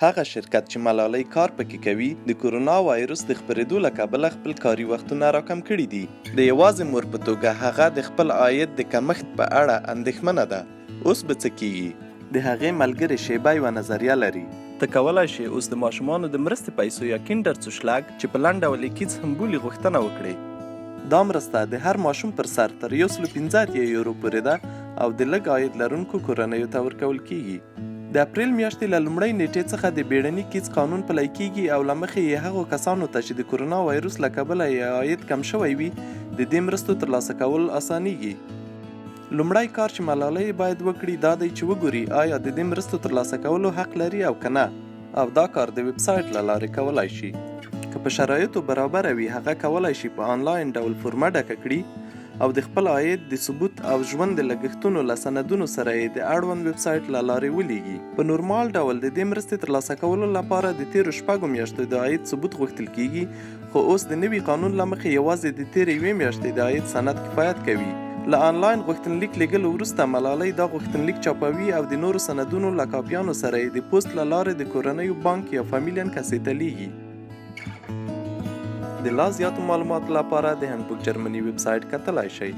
هغه شرکت چې ملالۍ کار پکې کوي، د کورونا وایرس د خپرېدو له کبله خپل کاري وختونه راکم کړي دي. د یوازې مور په توګه هغه د خپل عاید د کمښت په اړه اندېښمنه ده. اوس به څه کېږي؟ د هغې ملګرې شیبه یوه نظریه لري. ته کولای شې اوس د ماشومانو د مرستې پیسو یا کینډرڅوشلګ چې په لنډ ډول یې کیڅ هم بولي غوښتنه وکړې. دا مرسته د هر ماشوم پر سر تر 185 یورو پورې ده او د لږ عاید لرونکو کورنیو ته ورکول کېږي. د اپریل میاشتې له لومړۍ نېټې څخه د بیړني کیڅ قانون پلی کیږي او له مخې یې هغو کسانو ته چې د کورونا وایروس له کبله یې عاید کم شوی وي، د دې مرستو ترلاسه کول اسانیږي. لومړی کار چې ملالۍ یې باید وکړي دا دی چې وګوري آیا د دې مرستو ترلاسه کولو حق لري او که نه او دا کار د ویب سایټ له لارې کولای شي. که په شرایطو برابره وي هغه کولای شي په آنلاین ډول فورمه ډکه کړي او د خپل عاید د ثبوت او ژوند د لګښتونو له سندونو سره یې د اړوند ویب سایټ له لارې ولیږي. په نورمال ډول د دې مرستې ترلاسه کولو لپاره د تېرو شپږو میاشتو د عاید ثبوت غوښتل کېږي، خو اوس د نوي قانون له مخې یوازې د تېرې یوې میاشتې د عاید سند کفایت کوي. له انلاین غوښتنلیک لېږلو وروسته ملالۍ دا غوښتنلیک چاپوي او د نورو سندونو له کاپیانو سره یې د پوسټ له لارې د کورنیو بانک یا فامیلین کسې ته لېږي. د لا زیاتو معلوماتو لپاره د هنډبوک جرمني ویب سایټ کتلای شئ.